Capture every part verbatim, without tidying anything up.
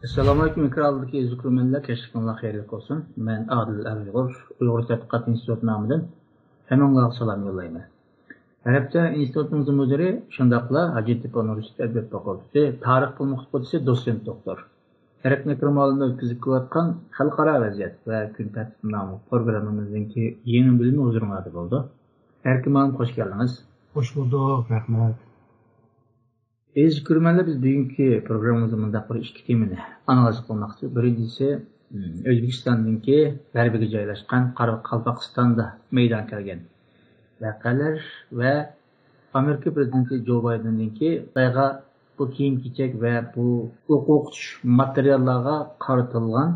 ئەسسالامۇئەلەيكۇم، ئېكران ئالدىدىكى ئىزچى كۆرۈرمەنلەر، كەچلىكىڭلار خەيرلىك بولسۇن. مەن ئادىل ئەلئۇيغۇر، ئۇيغۇر تەتقىقات ئىنستىتۇتى نامىدىن ھەممىڭلارغا سالام يوللايمەن. ھەر ھەپتە ئىنستىتۇتىمىزنىڭ مۇدىرى، شۇنداقلا ھاجەتتېپە ئۇنىۋېرسىتېتى ئەدەبىيات فاكۇلتېتى تارىخ پەن ئوقۇتقۇچىسى، دوتسېنت دوكتور، ئەرەب نەكىر مۇئەللىم ئۆتكۈزۈپ كېلىۋاتقان خەلقئارا ۋەزىيەت ۋە كۈن تەرتىپى ناملىق پروگراممىمىزنىڭكى يېڭى بۆلۈمى ھۇزۇرۇڭلاردا بولىدۇ. ئەركىن مۇئەللىم، خوش كەلدىڭىز. خوش بولدۇق، رەھمەت. ئەزىز كۆرۈرمەنلەر، بىز بۈگۈنكى پروگراممىمىزدا مۇنداق بىر ئىككى تېمىنى ئانالىز قىلماقچى. بىرىنچىسى، ئۆزبېكىستاندىكى غەربىگە جايلاشقان قارىقالپاقىستاندا مەيدانغا كەلگەن ۋەقەلەر ۋە ئامېرىكا پىرېزىدېنتى جو بايدېندىنكى خىتايغا بۇ كىيىم-كېچەك ۋە بۇ ئوقۇتۇش ماتېرىياللارغا قارىتىلغان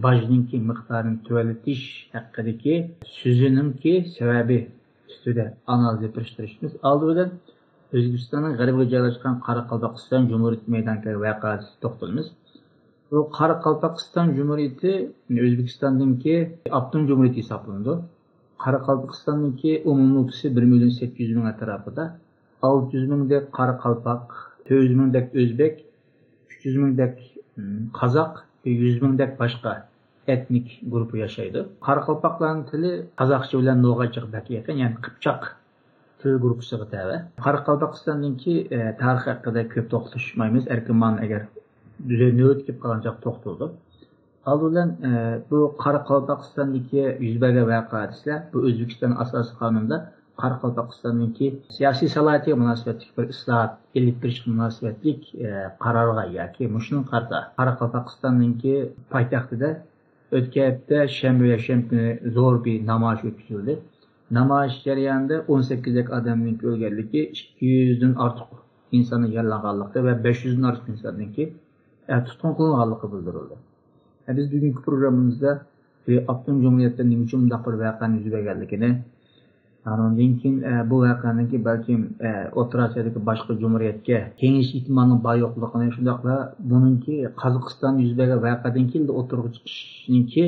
باجنىڭكى مىقدارىنى تۆۋەنلىتىش ھەققىدىكى سۆزىنىڭكى سەۋەبى ئۈستىدە ئانالىز ئېلىپ بېرىشتۇرۇشىمىز. ئالدى بىلەن ئۆزبېكىستاننىڭ غەربىگە جايلاشقان قارىقالپاقىستان جۇمھۇرىيىتى مەيدانىدىكى ۋەقەسىگە توختىلىمىز. بۇ قارىقالپاقىستان جۇمھۇرىيىتى ئۆزبېكىستاندىكى ئاپتونوم جۇمھۇرىيەت ھېسابلىنىدۇ. قارىقالپاقىستاننىڭكى ئومۇمىي نوپۇسى بىر مىليون سەككىز يۈز مىڭ ئەتراپىدا. ئالتە يۈز مىڭدەك قارىقالپاق، تۆت يۈز مىڭدەك ئۆزبەك، ئۈچ يۈز مىڭدەك، م، قازاق، يۈز مىڭدەك باشقا ئېتنىك گۇرۇپپا ياشايدۇ. قارىقالپاقلارنىڭ تىلى قازاقچە بىلەن نوغايچىغا بەك يېقىن، يەنى قىپچاق تىل گۇرۇپپىسىغا تەۋە. قارىقالپاقىستاندىكى، ئە، تارىخ ھەققىدە كۆپ توختىلىشمايمىز. ئەركىن مۇئەللىم، ئەگەر نۆۋەت كېلىپ قالغان چاغدا توختىلىدۇ. ئالدى بىلەن، ئە، بۇ قارىقالپاقىستاندىكى يۈز بەرگەن ۋەقە ھادىسىلەر، بۇ ئۆزبېكىستان ئاساسىي قانۇنىدا قارىقالپاقىستاننىڭكى سىياسىي سالاھىيىتىگە مۇناسىۋەتلىك بىر ئىسلاھات ئېلىپ بېرىشقا مۇناسىۋەتلىك، ئە، قارارغا ياكى مۇشۇنىڭغا قارىتا قارىقالپاقىستاننىڭكى پايتەختىدە ئۆتكەن ھەپتە شەنبە، يەكشەنبە كۈنى زور بىر نامايىش ئۆتكۈزۈلدى. نامايىش جەريانىدا ئون سەككىزدەك ئادەمنىڭ ئۆلگەنلىكى، ئىككى يۈزدىن ئارتۇق ئىنساننىڭ يارىلانغانلىقى ۋە بەش يۈزدىن ئارتۇق ئىنساننىڭكى، ئە، تۇتقۇن قىلىنغانلىقى بىلدۈرۈلدى. ئە، بىز بۈگۈنكى پروگراممىمىزدا بۇ ئاپتونوم جۇمھۇرىيەتتە نېمە ئۈچۈن مۇنداق بىر ۋەقەنىڭ يۈز بەرگەنلىكىنى، ئاندىن كېيىن، ئە، بۇ ۋەقەنىڭكى بەلكىم، ئە، ئوتتۇرا ئاسىيادىكى باشقا جۇمھۇرىيەتكە تېڭىشىش ئېھتىمالىنىڭ بار يوقلۇقىنى، شۇنداقلا بۇنىڭكى قازاقىستاندا يۈز بەرگەن ۋەقەدىن كېيىن ئوتتۇرىغا چىقىشىنىڭكى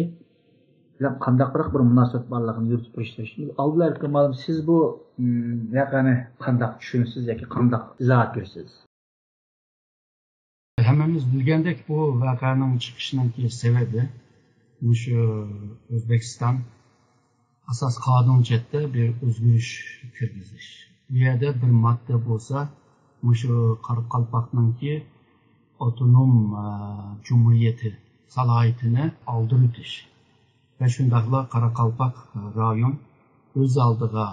بىلەن قانداقراق بىر مۇناسىۋەت بارلىقىنى يورۇتۇپ بېرىشتۇرۇشىمىز. ئالدى بىلەن ئەركىن مۇئەللىم، سىز بۇ، م، ۋەقەنى قانداق چۈشىنىسىز ياكى قانداق ئىزاھات بېرىسىز؟ ھەممىمىز بىلگەندەك، بۇ ۋەقەنىڭ چىقىشىنىڭكى سەۋەبى مۇشۇ ئۆزبېكىستان ئاساس قانۇن جەھەتتە بىر ئۆزگىرىش كىرگۈزۈش. بۇ يەردە بىر ماددا بولسا، مۇشۇ قارىقالپاقنىڭكى ئاپتونوم، ئە، جۇمھۇرىيىتى سالاھىيىتىنى ئالدۇرۇۋېتىش ۋە شۇنداقلا قاراقالپاق رايون ئۆز ئالدىغا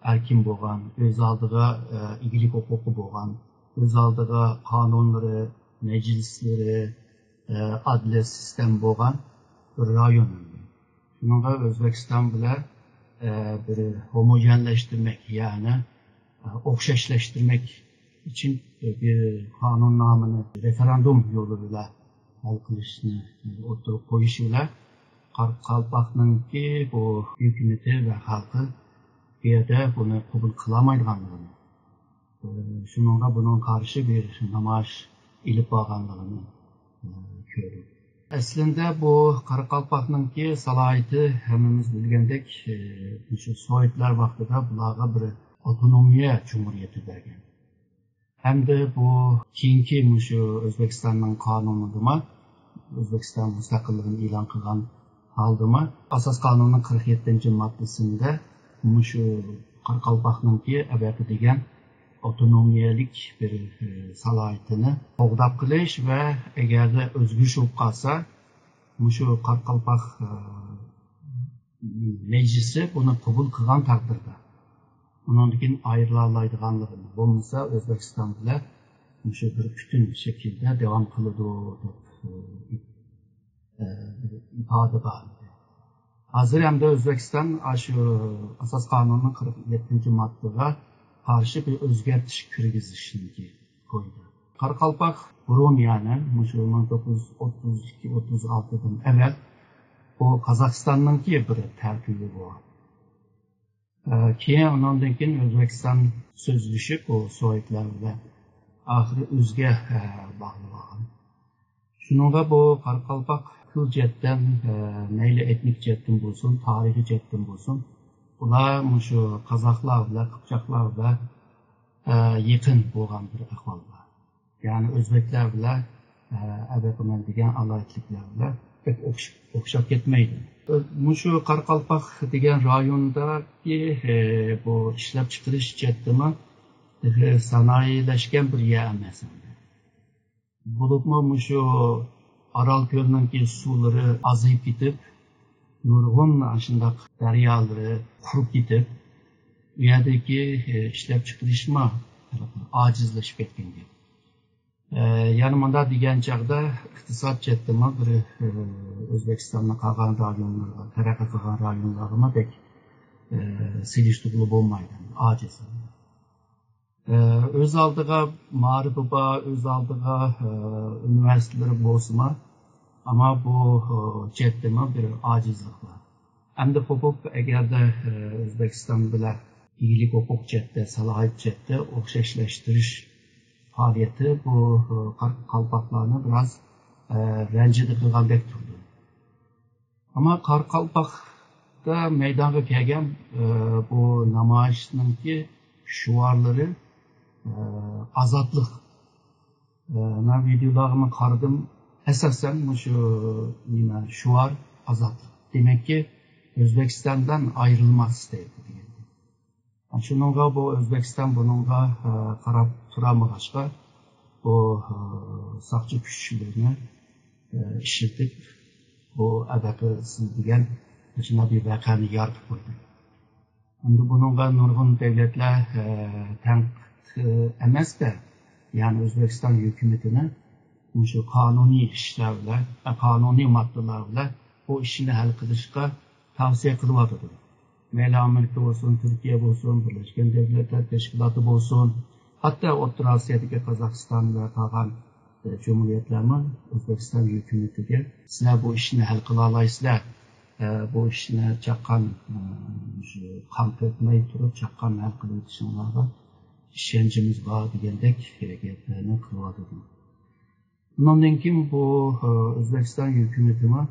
ئەركىن بولغان، ئۆز ئالدىغا، ئە، ئىگىلىك ھوقۇقى بولغان، ئۆز ئالدىغا قانۇنلىرى، مەجلىسلىرى، ئە، ئادلىيە سىستېما بولغان بىر رايون. شۇنىڭغا ئۆزبېكىستان بىلەن، ئە، بىر ھوموگېنلەشتۈرمەك، يەنى، ئە، ئوخشاشلاشتۇرماق ئۈچۈن بىر قانۇننامىنى رېفېراندۇم يولى بىلەن ھەل قىلىشنى ئوتتۇرىغا قويۇشى بىلەن، قارىقالپاقنىڭكى بۇ ھۆكۈمىتى ۋە خەلقى بۇ يەردە بۇنى قوبۇل قىلالمايدىغانلىقىنى، شۇنىڭغا بۇنىڭغا قارشى بىر نامايىش ئېلىپ بارغانلىقىنى كۆردۇق. ئەسلىندە بۇ قارىقالپاقنىڭكى سالاھىيىتى ھەممىمىز بىلگەندەك، مۇشۇ سوۋېتلار ۋاقتىدا بۇلارغا بىر ئاپتونومىيە جۇمھۇرىيىتى بەرگەن. ھەمدە بۇ كېيىنكى مۇشۇ ئۆزبېكىستاننىڭ قانۇنىدىمۇ، ئۆزبېكىستان مۇستەقىللىقىنى ئېلان قىلغان ھالدىمۇ، ئاساس قانۇننىڭ قىرىق يەتتىنچى ماددىسىدە مۇشۇ قارىقالپاقنىڭكى ئەۋەتە دېگەن ئاپتونومىيەلىك بىر، ئى، سالاھىيىتىنى قوغداپ قېلىش ۋە ئەگەردە ئۆزگىرىش بولۇپ قالسا، مۇشۇ قارىقالپاق، ئى، مەجلىسى بۇنى قوبۇل قىلغان تەقدىردە، ئۇنىڭدىن كېيىن ئايرىلالايدىغانلىقىنى، بولمىسا ئۆزبېكىستان بىلەن مۇشۇ بىر پۈتۈن شەكىلدە داۋام قىلىدۇ دەپ، ئى، ئى، بىر ئىپادە بار ئىدى. ھازىر ئەمدى ئۆزبېكىستان ئاشۇ ئاساس قانۇننىڭ قىرىق يەتتىنچى ماددىغا قارشى بىر ئۆزگەرتىش كىرگۈزۈشنى قويدى. قارىقالپاق بۇرۇن، يەنى مۇشۇ مىڭ توققۇز يۈز ئوتتۇز ئىككى، ئوتتۇز ئالتىدىن ئەۋۋەل بۇ قازاقىستاننىڭكى بىر تەركىبى بولغان. ئە، كېيىن ئۇنىڭدىن كېيىن ئۆزبېكىستان سۆزلىشىپ، ئۇ سوۋېتلار بىلەن ئاخىرى ئۆزىگە، ئە، باغلىۋالغان. شۇنىڭغا بۇ قارىقالپاق تىل جەھەتتىن، ئە، مەيلى ئېتنىك جەھەتتىن بولسۇن، تارىخىي جەھەتتىن بولسۇن، ئۇلار مۇشۇ قازاقلار بىلەن، قىپچاقلار بىلەن، ئە، يېقىن بولغان بىر ئەھۋال بار. يەنى ئۆزبېكلەر بىلەن ئەبەقىمەن دېگەن ئالاھىدىلىكلەر بىلەن بەك ئوخش-، ئوخشاپ كەتمەيدۇ. مۇشۇ قارىقالپاق دېگەن رايوندىكى، ئە، بۇ ئىشلەپچىقىرىش جەھەتتىمۇ تېخى سانائىيلەشكەن بىر يەر ئەمەس. بولۇپمۇ مۇشۇ ئارال كۆلىنىڭكى سۇلىرى ئازىيىپ كېتىپ، نۇرغۇن ئاشۇنداق دەريالىرى قۇرۇپ كېتىپ، ئۇ يەردىكى، ئە، ئىشلەپچىقىرىشمۇ ئاجىزلىشىپ كەتكەن گەپ. ئە، يەنە مۇنداق دېگەن چاغدا ئىقتىساد جەھەتتىمۇ بىر، ئە، ئۆزبېكىستاننىڭ قالغان رايونلىرىغا، تەرەققىي قىلغان رايونلارغىمۇ بەك، ئە، سېلىشتۇرغىلى بولمايدۇ، ئاجىز. ئە، ئۆز ئالدىغا مائارىپى بار، ئۆز ئالدىغا، ئە، ئۇنىۋېرسىتېتلىرى بولسىمۇ، ئەمما بۇ، ئە، جەھەتتىمۇ بىر ئاجىزلىق بار. ئەمدى قوپۇپ، ئەگەردە، ئە، ئۆزبېكىستان بىلەن ئىگىلىك ھوقۇق جەھەتتە، سالاھىيەت جەھەتتە ئوخشاشلاشتۇرۇش پائالىيىتى بۇ، ئە، قار-، قالپاقلارنى بىراز، ئە، رەنجىدە قىلغاندەك تۇرىدۇ. ئەمما قارىقالپاقتا مەيدانغا كەلگەن، ئە، بۇ نامايىشنىڭكى شوئارلىرى، ئە، ئازادلىق. ئە، مەن ۋىدېئولارغىمۇ قارىدىم. ئاساسەن مۇشۇ نېمە، شوئار ئازادلىق. دېمەككى، ئۆزبېكىستاندىن ئايرىلماق ئىستەيدۇ دېگەن. شۇنىڭغا بۇ ئۆزبېكىستان بۇنىڭغا، ئە، قاراپ تۇرالمىغاچقا، بۇ، ئە، ساقچى كۈچلىرىنى، ئە، ئىشلىتىپ، بۇ ئەبەقە سىز دېگەن مۇشۇنداق بىر ۋەقەنى يارىتىپ قويدى. ئەمدى بۇنىڭغا نۇرغۇن دۆلەتلەر، ئە، تەنقىد، ئە، ئەمەستە، يەنى ئۆزبېكىستان ھۆكۈمىتىنى مۇشۇ قانۇنىي ئىشلار بىلەن، ئە، قانۇنىي ماددىلار بىلەن بۇ ئىشنى ھەل قىلىشقا تەۋسىيە قىلىۋاتىدۇ. مەيلى ئامېرىكا بولسۇن، تۈركىيە بولسۇن، بىرلەشكەن دۆلەتلەر تەشكىلاتى بولسۇن، ھەتتا ئوتتۇرا ئاسىيادىكى قازاقىستان ۋە قالغان، ئە، جۇمھۇرىيەتلەرمۇ ئۆزبېكىستان ھۆكۈمىتىگە، سىلەر بۇ ئىشنى ھەل قىلالايسىلەر، ئە، بۇ ئىشنى چاققان، ئە، شۇ قان تۆكمەي تۇرۇپ، چاققان ھەل قىلىۋېتىشىڭلارغا ئىشەنچىمىز بار دېگەندەك، ئە، گەپلەرنى قىلىۋاتىدۇ. ئۇنىڭدىن كېيىن بۇ، ئە، ئۆزبېكىستان ھۆكۈمىتىمۇ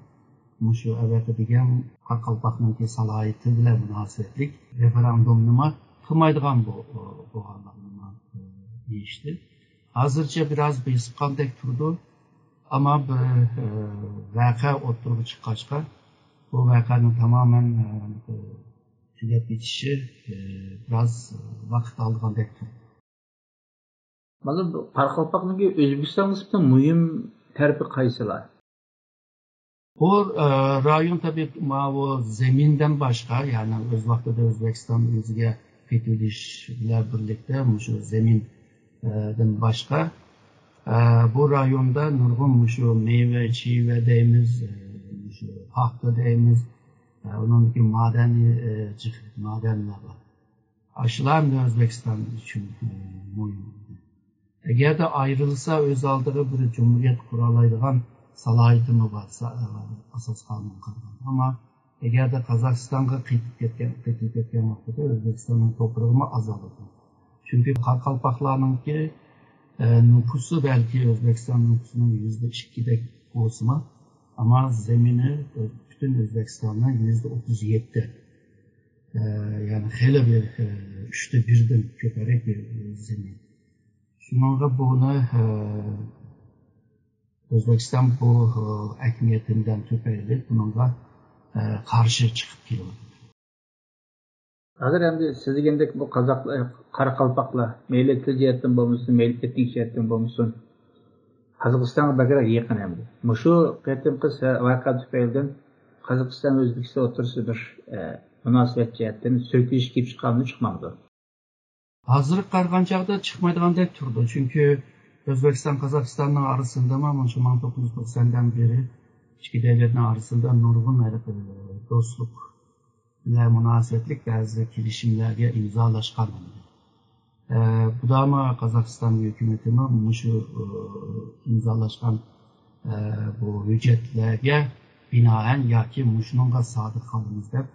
مۇشۇ ئەۋەقە دېگەن قارىقالپاقنىڭكى سالاھىيىتى بىلەن مۇناسىۋەتلىك رېفېرېندۇمنىمۇ قىلمايدىغان بۇ، ئە، بولغانلىقىنى، ئە، دېيىشتى. ھازىرچە بىراز بېسىققاندەك تۇرىدۇ. ئەمما بىر، ئە، ۋەقە ئوتتۇرىغا چىققاچقا، بۇ ۋەقەنىڭ تامامەن، ئە، تۈگەپ كېتىشى، ئە، بىراز ۋاقىت ئالىدىغاندەك تۇرىدۇ. مانا بۇ قارىقالپاقنىڭكى ئۆزبېكىستانغا نىسبەتەن مۇھىم تەرىپى قايسىلار؟ بۇ، ئە، رايون تەبىئىي ماۋۇ زېمىندىن باشقا، يەنى ئۆز ۋاقتىدا ئۆزبېكىستان ئۆزىگە قېتىۋېلىش بىلەن بىرلىكتە مۇشۇ زېمىن، ئە، دىن باشقا، ئە، بۇ رايوندا نۇرغۇن مۇشۇ مېۋە، چىۋە دەيمىز، ئە، مۇشۇ پاختا دەيمىز، ئە، ئۇنىڭدىكى مادەنىي، ئە، جىق-، مادەنلەر بار. ئاشۇلار ئەمدى ئۆزبېكىستان ئۈچۈن، ئە، مۇھىم. ئەگەردە ئايرىلسا، ئۆز ئالدىغا بىر جۇمھۇرىيەت قۇرالايدىغان سالاھىيىتىمۇ بار، سا-، ئاساس قانۇنغا قارىغاندا. ئەمما ئەگەردە قازاقىستانغا قېتىپ كەتكەن، قېتىپ كەتكەن ۋاقتىدا ئۆزبېكىستاننىڭ توپرىقىمۇ ئازالىدۇ. چۈنكى قارىقالپاقلارنىڭكى، ئە، نوپۇسى بەلكى ئۆزبېكىستان نوپۇسىنىڭ يۈزدە ئىككىدەك بولسىمۇ، ئەمما زېمىنى، ئە، پۈتۈن ئۆزبېكىستاننىڭ يۈزدە ئوتتۇز يەتتە. ئە، يەنى خېلى بىر، ئە، ئۈچتە بىردىن كۆپرەك بىر زېمىن. شۇنىڭغا بۇنى، ئە، ئۆزبېكىستان بۇ، ئە، ئەھمىيىتىدىن تۈپەيلى بۇنىڭغا، ئە، قارشى چىقىپ كېلىۋاتىدۇ. ھازىر ئەمدى سىز دېگەندەك بۇ قازاق، ئە، قارىقالپاقلار مەيلى تىل جەھەتتىن بولمىسۇن، مەيلى ئېتنىك جەھەتتىن بولمىسۇن، قازاقىستانغا بەكرەك يېقىن ئەمدى. مۇشۇ قېتىمقى سە-، ۋەقە تۈپەيلىدىن قازاقىستان ئۆزبېكىستان ئوتتۇرىسىدا بىر، ئە، مۇناسىۋەت جەھەتتىن سۈركىلىش كېلىپ چىقامدۇ، چىقمامدۇ؟ ھازىرغا قارىغان چاغدا چىقمايدىغاندەك تۇرىدۇ. چۈنكى ئۆزبېكىستان، قازاقىستاننىڭ ئارىسىندىمۇ مۇشۇ مىڭ توققۇز يۈز توقساندىن بېرى ئىككى دۆلەتنىڭ ئارىسىدا نۇرغۇن ھېلىقى دوستلۇق بىلەن مۇناسىۋەتلىك بەزى كېلىشىملەرگە ئىمزالاشقان. ئە، بۇدامۇ قازاقىستان ھۆكۈمىتىمۇ مۇشۇ، ئە، ئىمزالاشقان، ئە، بۇ ھۆججەتلەرگە بىنائەن ياكى مۇشۇنىڭغا سادىق قالىمىز دەپ،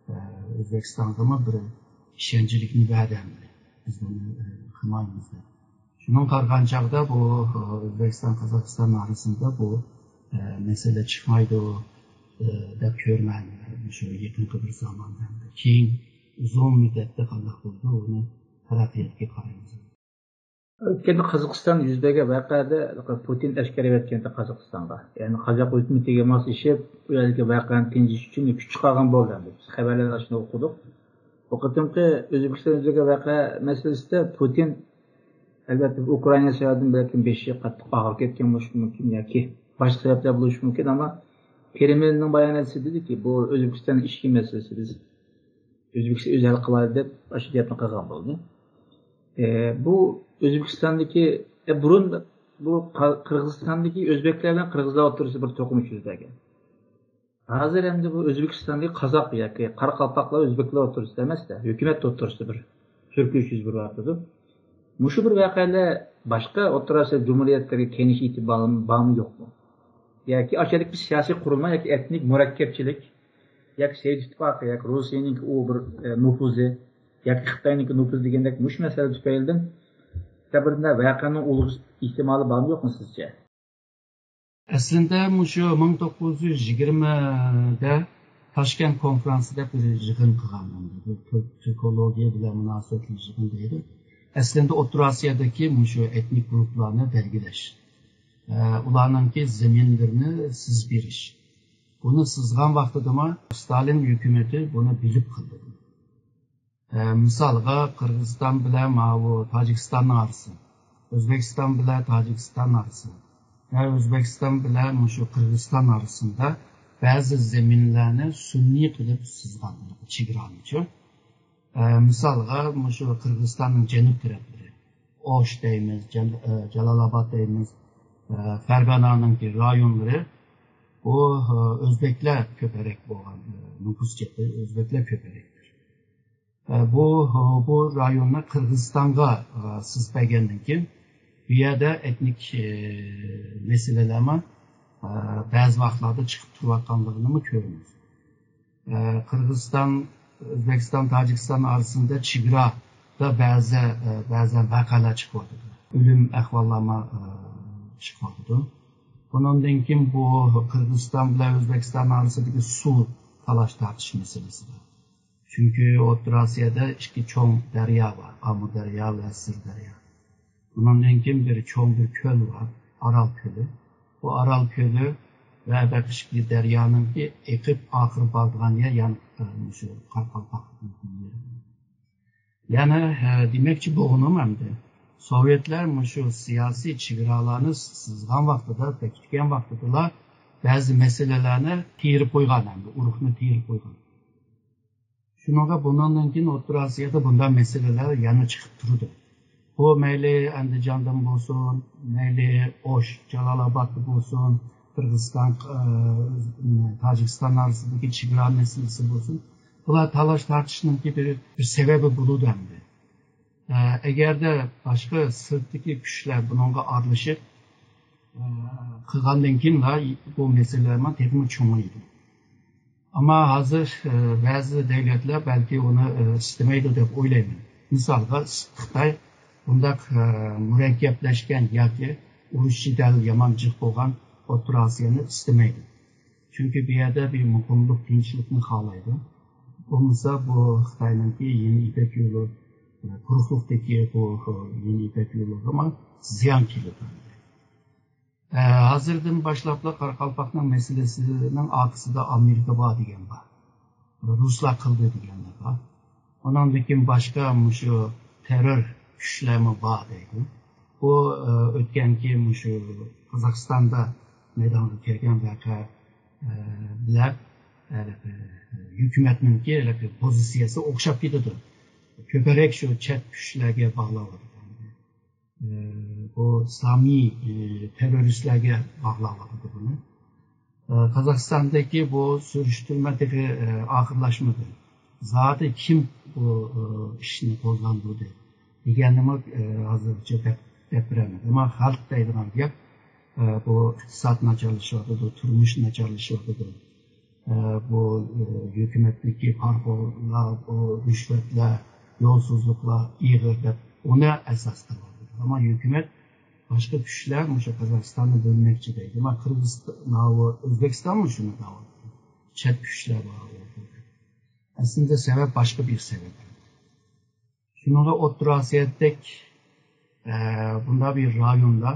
ئە، ئۆزبېكىستانغىمۇ بىر ئىشەنچلىكنى بەردى ئەمدى. بىز بۇنى، ئە، قىلمايمىز دەپ. شۇنىڭغا قارىغان چاغدا بۇ، ئە، ئۆزبېكىستان، قازاقىستان ئارىسىدا بۇ، ئە، مەسىلە چىقمايدۇ، ئە، دەپ كۆرىمەن. شۇ يېقىنقى بىر زاماندا. كېيىن ئۇزۇن مۇددەتتە قانداق بولىدۇ، ئۇنى تەرەققىياتقا قارايمىز. ئۆتكەندە قازاقىستاندا يۈز بەرگەن ۋەقەدە پۇتىن ئەسكەر ئەۋەتكەندە قازاقىستانغا، يەنى قازاق ھۆكۈمىتىگە ماسلىشىپ، ئۇ يەردىكى ۋەقەنى تىنجىتىش ئۈچۈن كۈچ چىقارغان بولدى. بىز خەۋەرلەردە شۇنى ئوقۇدۇق. بۇ قېتىمقى ئۆزبېكىستان يۈز بەرگەن ۋەقە مەسىلىسىدە پۇتىن، ئەلۋەتتە، ئۇكرائىنا سەۋەبىدىن بەلكىم بېشى قاتتىق ئاغرىپ كەتكەن بولۇشى مۇمكىن ياكى باشقا سەۋەبلەر بولۇشى مۇمكىن، ئەمما كرېملنىڭ باياناتچىسى دېدىكى، بۇ ئۆزبېكىستان ئىچكى مەسىلىسى، بىز ئۆزبېكىستان ئۆزى ھەل قىلالايدۇ دەپ ئاشۇ گەپنى قىلغان بولدى. ئە، بۇ ئۆزبېكىستاندىكى، ئە، بۇرۇن بۇ قا-، قىرغىزىستاندىكى ئۆزبېكلەر بىلەن قىرغىزلار ئوتتۇرىسىدا بىر توقۇنۇش يۈز بەرگەن. ھازىر ئەمدى بۇ ئۆزبېكىستاندىكى قازاق ياكى قاراقالپاقلار ئۆزبېكلەر ئوتتۇرىسىدا ئەمەس-دە، ھۆكۈمەت ئوتتۇرىسىدا بىر سۈركىلىش يۈز بېرىۋاتىدۇ. مۇشۇ بىر ۋەقەلەر باشقا ئوتتۇرا ئاسىيا جۇمھۇرىيەتلىرىگە كېلىش ئېھتىمالى بارمۇ، يوقمۇ؟ ياكى ئاشۇ يەردىكى سىياسىي قۇرۇلما ياكى ئەتنىك مۇرەككەپچىلىك، ياكى سوۋېت ئىتتىپاقى، ياكى روسىيەنىڭكى ئۇ بىر، ئە، نوپۇزى، ياكى خىتاينىڭكى نوپۇزى دېگەندەك مۇشۇ مەسىلە تۈپەيلىدىن بىردە ۋەقەنىڭ ئۇلغىشىش ئېھتىمالى بارمۇ، يوقمۇ سىزچە؟ ئەسلىندە مۇشۇ مىڭ توققۇز يۈز يىگىرمىدە تاشكەنت كونفرانسى دەپ بىر يىغىن قىلغان. بۇ تۈر-، تۈركولوگىيە بىلەن مۇناسىۋەتلىك يىغىن دەيدۇ. ئەسلىندە ئوتتۇرا ئاسىيادىكى مۇشۇ ئېتنىك گۇرۇپپىلارنى بەلگىلەش، ئە، ئۇلارنىڭكى زېمىنلىرىنى سىزىپ بېرىش. بۇنى سىزغان ۋاقتىدىمۇ ستالىن ھۆكۈمىتى بۇنى بىلىپ قىلدى. ئە، مىسالغا، قىرغىزىستان بىلەن ماۋۇ تاجىكىستاننىڭ ئارىسى، ئۆزبېكىستان بىلەن تاجىكىستان ئارىسى ۋە ئۆزبېكىستان بىلەن مۇشۇ قىرغىزىستان ئارىسىدا بەزى زېمىنلەرنى سۈنئىي قىلىپ سىزغان چېگرانىچۇ. ئە، مىسالغا، مۇشۇ قىرغىزىستاننىڭ جەنۇب تەرەپلىرى، ئوش دەيمىز، جەل-، ئە، جالالاباد دەيمىز، ئە، فەرغانانىڭكى رايونلىرى، بۇ، ئە، ئۆزبېكلەر كۆپرەك بولغان، ئە، نوپۇس جەھەتتە ئۆزبېكلەر كۆپرەك. ئە، بۇ، بۇ رايوننى قىرغىزىستانغا، ئە، سىزىپ بەرگەندىن كېيىن، بۇ يەردە ئېتنىك، ئە، مەسىلىلەرمۇ، ئە، بەزى ۋاقىتلاردا چىقىپ تۇرۇۋاتقانلىقىنىمۇ كۆرىمىز. ئە، قىرغىزىستان، ئۆزبېكىستان، تاجىكىستان ئارىسىدا چېگرادا بەزى، ئە، بەزى ۋەقەلەر چىقىۋاتىدۇ. ئۆلۈم ئەھۋاللارمۇ، ئە، چىقىۋاتىدۇ. بۇنىڭدىن كېيىن بۇ قىرغىزىستان بىلەن ئۆزبېكىستان ئارىسىدىكى سۇ تالاش تارتىش مەسىلىسى بار. چۈنكى ئوتتۇرا ئاسىيادا ئىككى چوڭ دەريا بار، ئامۇدەريا ۋە سىردەريا. ئۇنىڭدىن كېيىن بىر چوڭ بىر كۆل بار، ئارال كۆلى. بۇ ئارال كۆلى ۋە بەقىشكى دەريانىڭكى ئېقىپ ئاخىرى بارىدىغان يەر يەنە، ئە، مۇشۇ قارقالپاق. يەنە، ئە، دېمەكچى بولغىنىم ئەمدى، سوۋېتلار مۇشۇ سىياسىي چېگرالارنى سىزغان ۋاقتىدا، بېكىتكەن ۋاقتىدىلا بەزى مەسىلىلەرنى تىيىرىپ قويغان، ئەمدى ئۇرۇقنى تىيىرىپ قويغان. شۇنىڭغا بۇنىڭدىن كېيىن ئوتتۇرا ئاسىيادا بۇنداق مەسىلىلەر يەنە چىقىپ تۇرىدۇ. بۇ مەيلى ئەندىجاندىن بولسۇن، مەيلى ئوش، جالالابادتا بولسۇن، قىرغىزىستان، ئى، تاجىكىستان ئارىسىدىكى چېگرا مەسىلىسى بولسۇن، بۇلار تالاش تارتىشنىڭكى بىر، بىر سەۋەبى بولىدۇ ئەمدى. ئە، ئەگەردە باشقا سىرتتىكى كۈچلەر بۇنىڭغا ئارىلىشىپ، ئە، قىلغاندىن كېيىنلا بۇ مەسىلىلەرمۇ تېخىمۇ چوڭىيىدۇ. ئەمما ھازىر، ئە، بەزى دۆلەتلەر بەلكى ئۇنى، ئە، ئىستىمەيدۇ دەپ ئويلايمەن. مىسالغا، خىتاي بۇنداق، ئە، مۇرەككەپلەشكەن ياكى ئۇرۇش جېدەل يامان جىق بولغان ئوتتۇرا ئاسىيانى ئىستىمەيدۇ. چۈنكى بۇ يەردە بىر مۇقىملىق، تىنچلىقنى خالايدۇ. بولمىسا بۇ خىتاينىڭكى يېڭى يىپەك يولى، ئە، قۇرۇقلۇقتىكى بۇ، ئە، يېڭى يىپەك يولىغىمۇ زىيان كېلىدۇ. ئە، ھازىردىن باشلاپلا قارقالپاقنىڭ مەسىلىسىنىڭ ئارقىسىدا ئامېرىكا بار دېگەن بار. رۇسلار قىلدى دېگەنلەر بار. ئۇنىڭدىن كېيىن باشقا مۇشۇ تېررور كۈچلەرمۇ بار دەيدۇ. بۇ، ئە، ئۆتكەنكى مۇشۇ قازاقىستاندا مەيدانغا كەلگەن ۋەقە، ئە، بىلەن، ئە، ھۆكۈمەتنىڭكى پوزىتسىيەسى ئوخشاپ كېتىدۇ. كۆپرەك شۇ چەت كۈچلەرگە باغلاۋاتىدۇ. ئە، بۇ ئىسلامىي، ئە، تېررورىستلارغا باغلاۋاتىدۇ بۇنى. ئە، قازاقىستاندىكى بۇ سۈرۈشتۈرمە تېخى، ئە، ئاخىرلاشمىدى. زادى كىم بۇ، ئە، ئىشنى قوزغاندۇردى دېگەننىمۇ، ئە، ھازىرغىچە دەپ، دەپ بېرەلمىدى. ئەمما خەلق دەيدىغان گەپ، ئە، بۇ ئىقتىساد ناچارلىشىۋاتىدۇ، تۇرمۇش ناچارلىشىۋاتىدۇ. ئە، بۇ، ئە، ھۆكۈمەتتىكى پارىخورلۇقلار، بۇ رىشۋەتلەر، يولسىزلىقلار ئېغىر دەپ ئۇنى ئاساس قىلىۋاتىدۇ. ئەمما ھۆكۈمەت باشقا كۈچلەر مۇشۇ قازاقىستاننى بۆلمەكچى دەيدۇ. مانا قىرغىزىستان، ماۋۇ ئۆزبېكىستانمۇ شۇنى دەۋاتىدۇ. چەت كۈچلەر بار ئۇ يەردە. ئەسلىدە سەۋەب باشقا بىر سەۋەب. شۇنىڭغا ئوتتۇرا ئاسىيادەك ئە، بۇنداق بىر رايوندا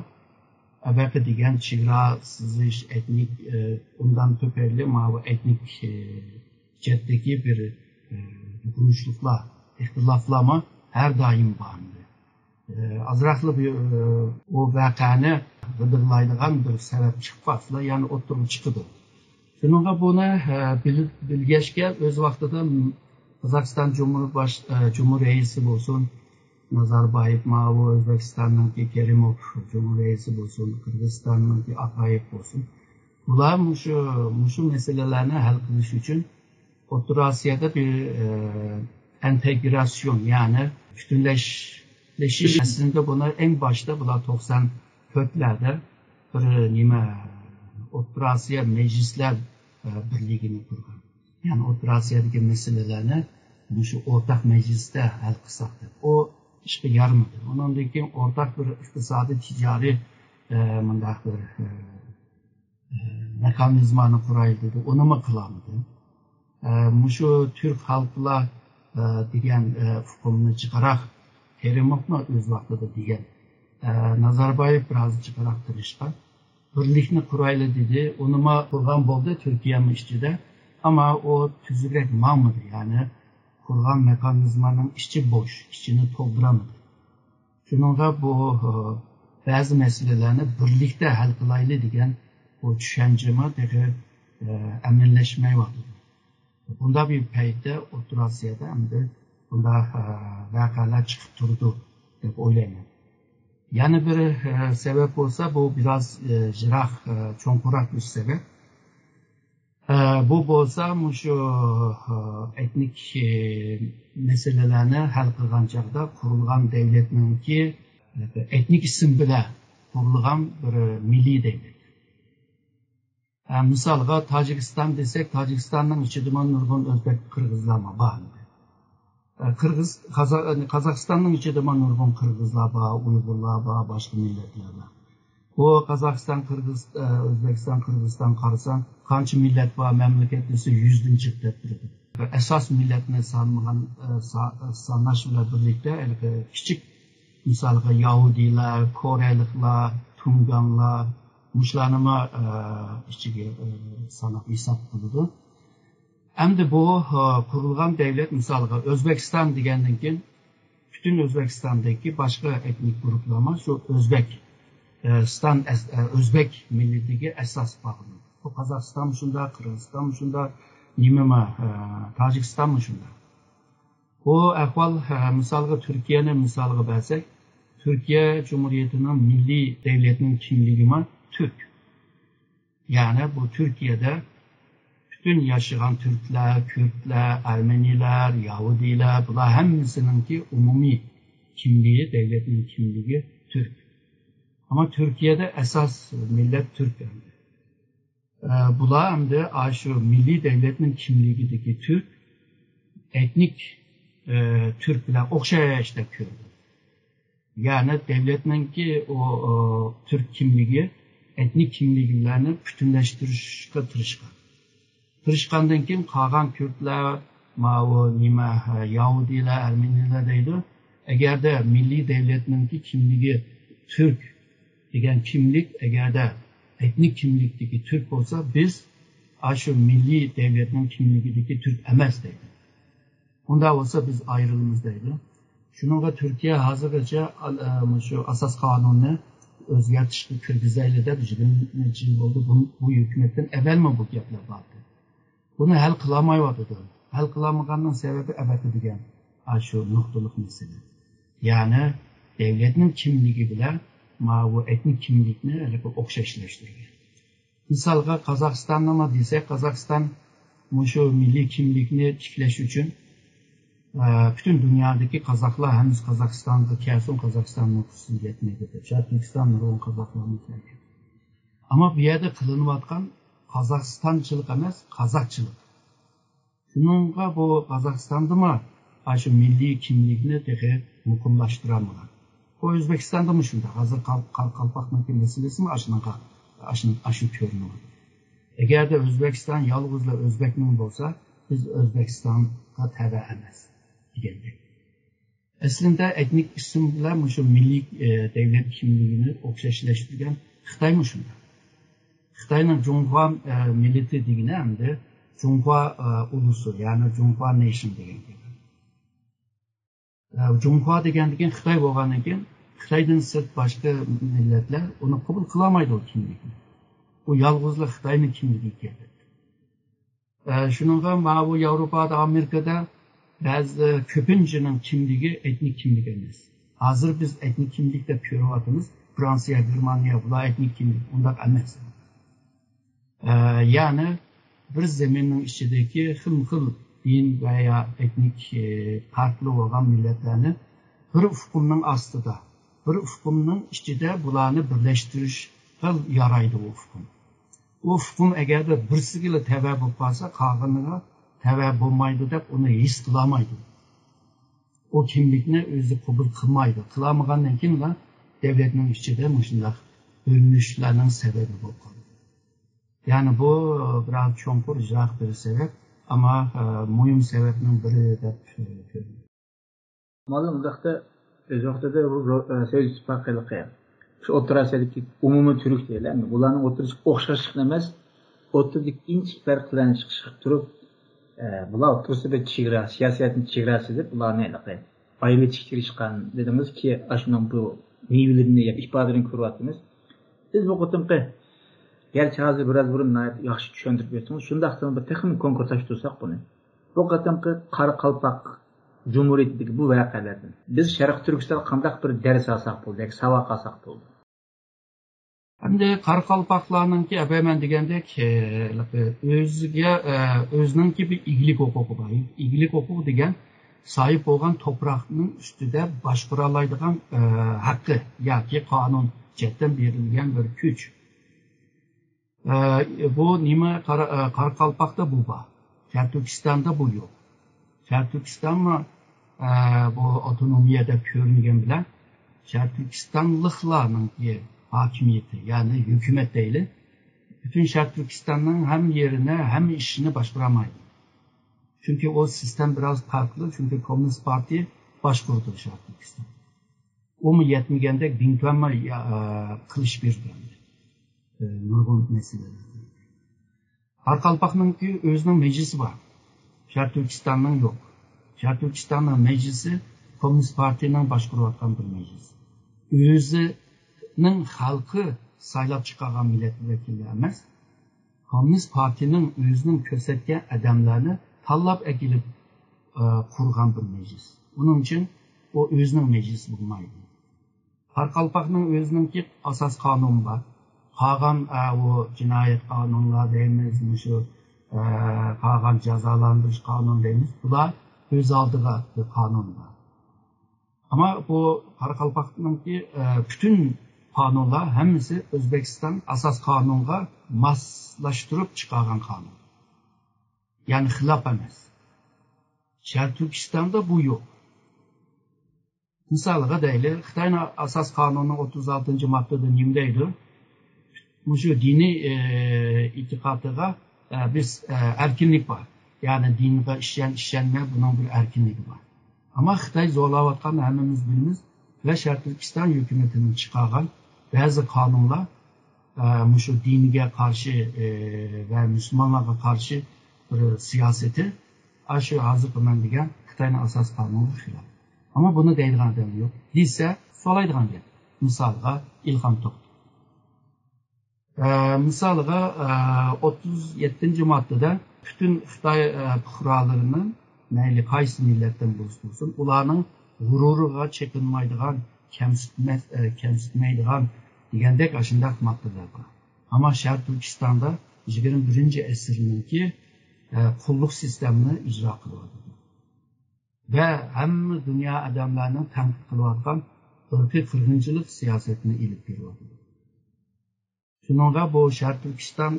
ئەبەقە دېگەن چېگرا سىزىش، ئېتنىك، ئە، ئۇندان تۈپەيلى ماۋۇ ئېتنىك، ئە، جەھەتتىكى بىر، ئە، دوقۇنۇشلۇقلار، ئىختىلاپلارمۇ ھەر دائىم بار ئىدى. ئە، ئازراقلا بىر، ئە، بۇ ۋەقەنى غىدىقلايدىغان بىر سەۋەب چىقىپ قالسىلا، يەنە ئوتتۇرىغا چىقىدۇ. شۇنىڭغا بۇنى، ئە، بىل-، بىلگەچكە، ئۆز ۋاقتىدا قازاقىستان جۇمھۇر باش-، ئە، جۇمھۇر رەئىسى بولسۇن، نازاربايېف، ماۋۇ ئۆزبېكىستاننىڭكى كېرىموف جۇمھۇر رەئىسى بولسۇن، قىرغىزىستاننىڭكى ئاكايېف بولسۇن، بۇلار مۇشۇ، مۇشۇ مەسىلىلەرنى ھەل قىلىش ئۈچۈن ئوتتۇرا ئاسىيادا بىر، ئە، ئىنتېگراتسىيون، يەنى پۈتۈنلەشلىشىش. ئەسلىدە بۇنى ئەڭ باشتا بۇلار توقسان تۆتلەردە بىر نېمە، ئوتتۇرا ئاسىيا مەجلىسلەر، ئە، بىرلىكىنى قۇرغان. يەنى ئوتتۇرا ئاسىيادىكى مەسىلىلەرنى مۇشۇ ئورتاق مەجلىستە ھەل قىلساق دەپ. ئۇ ئىشقا يارىمىدى. ئۇنىڭدىن كېيىن ئورتاق بىر ئىقتىسادىي، تىجارىي، ئە، مۇنداق بىر، ئە، ئە، مېخانىزمانى قۇرايلى دېدى. ئۇنىمۇ قىلالمىدى. ئە، مۇشۇ تۈرك خەلقلەر، ئە، دېگەن، ئە، ئۇقۇمنى جىقراق، كېرىموفمۇ ئۆز ۋاقتىدا دېگەن، ئە، نازاربايېف بىر ئاز جىقراق تىرىشقان. بىرلىكنى قۇرايلى دېدى. ئۇنىمۇ قۇرغان بولدى تۈركىيەمۇ ئىچىدە. ئەمما ئۇ تۈزۈكرەك ماڭمىدى. يەنى قۇرغان مېخانىزمانىڭ ئىچى بوش، ئىچىنى تولدۇرالمىدى. شۇنىڭغا بۇ، ئە، بەزى مەسىلىلەرنى بىرلىكتە ھەل قىلايلى دېگەن بۇ چۈشەنچىمۇ تېخى، ئە، ئەمەلىيلەشمەيۋاتىدۇ. بۇنداق بىر پەيتتە ئوتتۇرا ئاسىيادا ئەمدى بۇنداق، ئە، ۋەقەلەر چىقىپ تۇرىدۇ دەپ ئويلايمەن. يەنە بىر، ئە، سەۋەب بولسا، بۇ بىراز، ئە، يىراق، ئە، چوڭقۇراق بىر سەۋەب. ئە، بۇ بولسا مۇشۇ، ئە، ئېتنىك، ئە، مەسىلىلەرنى ھەل قىلغان چاغدا قۇرۇلغان دەۋلەتنىڭكى، ئە، ئېتنىك ئىسىم بىلەن قۇرۇلغان بىر مىللىي دەۋلەت. ئە، مىسالغا تاجىكىستان دېسەك، تاجىكىستاننىڭ ئىچىدىمۇ نۇرغۇن ئۆزبەك، قىرغىزلارمۇ بار. ئە، قىرغىز، قازا-، قازاقىستاننىڭ ئىچىدىمۇ نۇرغۇن قىرغىزلار بار، ئۇيغۇرلار بار، باشقا مىللەتلەر بار. بۇ قازاقىستان، قىرغىز-، ئە، ئۆزبېكىستان، قىرغىزىستان قارىساڭ، قانچە مىللەت بار، مەملىكەت دېسە، يۈزدىن جىق دەپ تۇرىدۇ. ئاساس مىللەتنى سانىمىغان، ئە، سا-، ساناش بىلەن بىرلىكتە، ھېلىقى كىچىك، مىسالغا، ياھۇدىيلار، كورېيلىقلار، تۇڭگانلار، مۇشۇلارنىمۇ، ئە، ئىچىگە، ئە، ساناپ ھېساب قىلىدۇ. ئەمدى بۇ، ئە، قۇرۇلغان دەۋلەت، مىسالغا، ئۆزبېكىستان دېگەندىن كېيىن، پۈتۈن ئۆزبېكىستاندىكى باشقا ئېتنىك گۇرۇپپىلارمۇ شۇ ئۆزبېك، ئە، ستان ئەس-، ئە، ئۆزبېك مىللىتىگە ئاساس باغلىنىدۇ. بۇ قازاقىستانمۇ شۇنداق، قىرغىزىستانمۇ شۇنداق، نېمىمۇ، ئە، تاجىكىستانمۇ شۇنداق. بۇ ئەھۋال، ئە، مىسالغا تۈركىيەنى مىسالغا بەرسەك، تۈركىيە جۇمھۇرىيىتىنىڭ مىللىي دەۋلەتنىڭ كىملىكىمۇ تۈرك. يەنى بۇ تۈركىيەدە پۈتۈن ياشىغان تۈركلەر، كۈردلەر، ئەرمېنىيلەر، يەھۇدىيلار، بۇلار ھەممىسىنىڭكى ئومۇمىي كىملىكى، دەۋلەتنىڭ كىملىكى تۈرك. ئەمما تۈركىيەدە ئاساس مىللەت تۈرك ئەمدى. ئە، بۇلار ئەمدى ئاشۇ مىللىي دەۋلەتنىڭ كىملىكىدىكى تۈرك، ئېتنىك، ئە، تۈرك بىلەن ئوخشاش دەپ كۆردى. يەنى دەۋلەتنىڭكى ئۇ، ئۇ، تۈرك كىملىكى، ئېتنىك كىملىكلەرنى پۈتۈنلەشتۈرۈشكە تىرىشقان. تىرىشقاندىن كېيىن قالغان كۈردلەر، ماۋۇ نېمە، يەھۇدىيلار، ئەرمېنىيلار دەيدۇ. ئەگەردە مىللىي دەۋلەتنىڭكى كىملىكى تۈرك دېگەن كىملىك، ئەگەردە ئېتنىك كىملىكتىكى تۈرك بولسا، بىز ئاشۇ مىللىي دەۋلەتنىڭ كىملىكىدىكى تۈرك ئەمەس دەيدۇ. ئۇنداق بولسا بىز ئايرىلىمىز دەيدۇ. شۇنىڭغا تۈركىيە ھازىرغىچە، ئە، مۇشۇ ئاساس قانۇننى ئۆزگەرتىشكە كىرگۈزەيلى دەپ يىگىرمە يىل بولدى. بۇ، بۇ ھۆكۈمەتتىن ئەۋۋەلمۇ بۇ گەپلەر باردى. بۇنى ھەل قىلالمايۋاتىدۇ. ھەل قىلالمىغاننىڭ سەۋەبى ئەلۋەتتە دېگەن ئاشۇ نۇقتىلىق مەسىلە. يەنى دەۋلەتنىڭ كىملىكى بىلەن ماۋۇ ئېتنىك كىملىكنى ھېلىقى ئوخشاشلاشتۇرغان. مىسالغا قازاقىستاننىمۇ دېسەك، قازاقىستان مۇشۇ مىللىي كىملىكنى تىكلەش ئۈچۈن، ئە، پۈتۈن دۇنيادىكى قازاقلار ھەممىسى قازاقىستانغا كەلسۇن، قازاقىستان نوپۇسى يەتمەيدۇ دەپ، شەرقىي تۈركىستان نۇرغۇن قازاقلارمۇ كەلگەن. ئەمما بۇ يەردە قىلىنىۋاتقان قازاقىستانچىلىق ئەمەس، قازاقچىلىق. شۇنىڭغا بۇ قازاقىستاندىمۇ ئاشۇ مىللىي كىملىكنى تېخى مۇقىملاشتۇرالمىغان. بۇ ئۆزبېكىستاندىمۇ شۇنداق. ھازىر قال-، قال-، قالپاقنىڭكى مەسىلىسىمۇ ئاشۇنىڭغا، ئاشۇ، ئاشۇ كۆرۈنىدۇ. ئەگەردە ئۆزبېكىستان يالغۇزلا ئۆزبېكنىڭ بولسا، بىز ئۆزبېكىستانغا تەۋە ئەمەس دېگەندەك. ئەسلىدە ئېتنىك ئىسىم بىلەن مۇشۇ مىللىي، ئە، دەۋلەت كىملىكىنى ئوخشاشلاشتۇرغان خىتايمۇ شۇنداق. خىتاينىڭ جۇڭخۇا، ئە، مىللىتى دېگىنى ئەمدى جۇڭخۇا، ئە، ئۇلۇسى، يەنى جۇڭخۇا نېيشن دېگەن گەپ. ئە، جۇڭخۇا دېگەندىن كېيىن خىتاي بولغاندىن كېيىن خىتايدىن سىرت باشقا مىللەتلەر ئۇنى قوبۇل قىلالمايدۇ، ئۇ كىملىكنى. ئۇ يالغۇزلا خىتاينىڭ كىملىكى كېرەك. ئە، شۇنىڭغا ماۋۇ ياۋروپادا، ئامېرىكىدا بەزى كۆپىنچىنىڭ كىملىكى ئېتنىك كىملىك ئەمەس. ھازىر بىز ئېتنىك كىملىك دەپ كۆرۈۋاتىمىز. فرانسىيە، گېرمانىيە، بۇلار ئېتنىك كىملىك. ئۇنداق ئەمەس. ئە، يەنى بىر زېمىننىڭ ئىچىدىكى خىلمۇ خىل دىن ۋەيا ئېتنىك، ئە، پەرقلىك بولغان مىللەتلەرنى بىر ئۇقۇمنىڭ ئاستىدا، بىر ئۇقۇمنىڭ ئىچىدە بۇلارنى بىرلەشتۈرۈشكە يارايدۇ ئۇ ئۇقۇم. ئۇ ئۇقۇم ئەگەردە بىرسىگىلا تەۋە بولۇپ قالسا، قالغىنىغا تەۋە بولمايدۇ دەپ ئۇنى ھېس قىلالمايدۇ. ئۇ كىملىكنى ئۆزى قوبۇل قىلمايدۇ. قىلالمىغاندىن كېيىنلا دەۋلەتنىڭ ئىچىدە مۇشۇنداق بۆلۈنۈشلەرنىڭ سەۋەبى بولۇپ قالىدۇ. يەنى بۇ بىراز چوڭقۇر، يىراق بىر سەۋەب، ئەمما، ئە، مۇھىم سەۋەبنىڭ بىرى دەپ، ئە، كۆرىمەن. مۇئەللىم، ئۇنداقتا ئۆز ۋاقتىدا بۇ رو-، ئە، سوۋېت ئىتتىپاقى ھېلىقى شۇ ئوتتۇرا ئاسىيادىكى ئومۇمىي تۈرك دەيلى، ئەمدى بۇلارنىڭ ئوتتۇرىسى ئوخشاشلىقنى ئەمەس، ئوتتۇرىدىكى ئىنچىكە پەرقلەرنى چىقىشقا تۇرۇپ، ئە، بۇلار ئوتتۇرىسىدا بىر چېگرا، سىياسىي جەھەتتىن چېگرا سىزىپ، بۇلارنى ھېلىقى ئايرىۋېتىشكە تىرىشقان دېدىڭىز، كېيىن ئاشۇنىڭ بۇ مېۋىلىرىنى يا ئىپادىلىرىنى كۆرۈۋاتىمىز. بىز بۇ قېتىمقى، گەرچە ھازىر بىراز بۇرۇن ناھايىتى ياخشى چۈشەندۈرۈپ ئۆتتىڭىز، شۇنداقتىمۇ بىر تېخىمۇ كونكرېتلاشتۇرساق بۇنى. بۇ قېتىمقى قارا قالپاق جۇمھۇرىيىتىدىكى بۇ ۋەقەلەردىن بىز شەرقىي تۈركىستانغا قانداق بىر دەرس ئالساق بولدى ياكى ساۋاق ئالساق بولدى؟ ئەمدى قارا قالپاقلارنىڭكى، ئەبەي مەن دېگەندەك، ئە، ئۆزىگە، ئە، ئۆزىنىڭكى بىر ئىگىلىك ھوقۇقى بار. ئىگىلىك ھوقۇقى دېگەن ساھىب بولغان توپراقنىڭ ئۈستىدە باشقۇرالايدىغان، ئە، ھەققى ياكى قانۇن جەھەتتىن بېرىلگەن بىر كۈچ. ئە، بۇ نېمە قارا-، ئە، قارا قالپاقتا بۇ بار. شەرقىي تۈركىستاندا بۇ يوق. شەرقىي تۈركىستانمۇ، ئە، بۇ ئاپتونومىيە دەپ كۆرۈنگەن بىلەن شەرقىي تۈركىستانلىقلارنىڭكى ھاكىمىيىتى، يەنى ھۆكۈمەت دەيلى، پۈتۈن شەرقىي تۈركىستاننىڭ ھەممە يېرىنى، ھەممە ئىشىنى باشقۇرالمايدۇ. چۈنكى ئۇ سىستېما بىراز پەرقلىق، چۈنكى كوممۇنىست پارتىيە باشقۇرىدۇ شەرقىي تۈركىستاننى. ئۇمۇ يەتمىگەندەك دىڭتۇەنمۇ يا-، ئە، قىلىش بېرىدۇ ئەمدى. ئە، نۇرغۇن مەسىلىلەردە. قارا قالپاقنىڭكى ئۆزىنىڭ مەجلىسى بار. شەرقىي تۈركىستاننىڭ يوق. شەرقىي تۈركىستاننىڭ مەجلىسى كوممۇنىست پارتىيىنىڭ باشقۇرۇۋاتقان بىر مەجلىسى. ئۆزىنىڭ خەلقى سايلاپ چىقارغان مىللەت ۋەكىلى ئەمەس. كوممۇنىست پارتىيىنىڭ ئۆزىنىڭ كۆرسەتكەن ئادەملەرنى تاللاپ ئەكېلىپ، ئە، قۇرغان بىر مەجلىس. ئۇنىڭ ئۈچۈن ئۇ ئۆزىنىڭ مەجلىسى بولمايدۇ. قارا قالپاقنىڭ ئۆزىنىڭكى ئاساس قانۇنى بار. قالغان، ئە، ئۇ جىنايەت قانۇنلار دەيمىز، مۇشۇ، ئە، قالغان جازالاندۇرۇش قانۇنى دەيمىز. بۇلار ئۆز ئالدىغا بىر قانۇن بار. ئەمما بۇ قارا قالپاقنىڭكى، ئە، پۈتۈن قانۇنلار ھەممىسى ئۆزبېكىستان ئاساس قانۇنىغا ماسلاشتۇرۇپ چىقارغان قانۇن. يەنى خىلاپ ئەمەس. شەرقىي تۈركىستاندا بۇ يوق. مىسالغا دەيلى، خىتاينىڭ ئاساس قانۇنىنىڭ ئوتتۇز ئالتىنچى ماددىدا نېمە دەيدۇ؟ مۇشۇ دىنىي، ئە، ئېتىقادىغا، ئە، بىز، ئە، ئەركىنلىك بار. يەنى دىنغا ئىشەن، ئىشەنمە، بۇنىڭ بىر ئەركىنلىكى بار. ئەمما خىتاي زورلاۋاتقاننى ھەممىمىز بىلىمىز ۋە شەرقىي تۈركىستان ھۆكۈمىتىنىڭ چىقارغان بەزى قانۇنلار، ئە، مۇشۇ دىنگە قارشى، ئە، ۋە مۇسۇلمانلارغا قارشى بىر سىياسىتى، ئاشۇ ھازىرقى مەن دېگەن خىتاينىڭ ئاساس قانۇنىغا خىلاپ. ئەمما بۇنى دەيدىغان ئادەم يوق. دېسە، سورايدىغان گەپ. مىسالغا، ئىلھام توختى. ئە، مىسالغا، ئە، ئوتتۇز يەتتىنچى ماددىدا پۈتۈن خىتاي، ئە، پۇقرالىرىنىڭ، مەيلى قايسى مىللەتتىن بولسا بولسۇن، ئۇلارنىڭ غۇرۇرىغا چېقىنمايدىغان، كەمسىتمەس-، ئە، كەمسىتمەيدىغان دېگەندەك ئاشۇنداق ماددىلار بار. ئەمما شەرقىي تۈركىستاندا يىگىرمە بىرىنچى ئەسىرنىڭكى، ئە، قۇللۇق سىستېمىنى ئىجرا قىلىۋاتىدۇ. ۋە ھەممە دۇنيا ئادەملەرنىڭ تەنقىد قىلىۋاتقان ئىرقىي قىرغىنچىلىق سىياسىتىنى ئېلىپ بېرىۋاتىدۇ. شۇنىڭغا بۇ شەرقىي تۈركىستان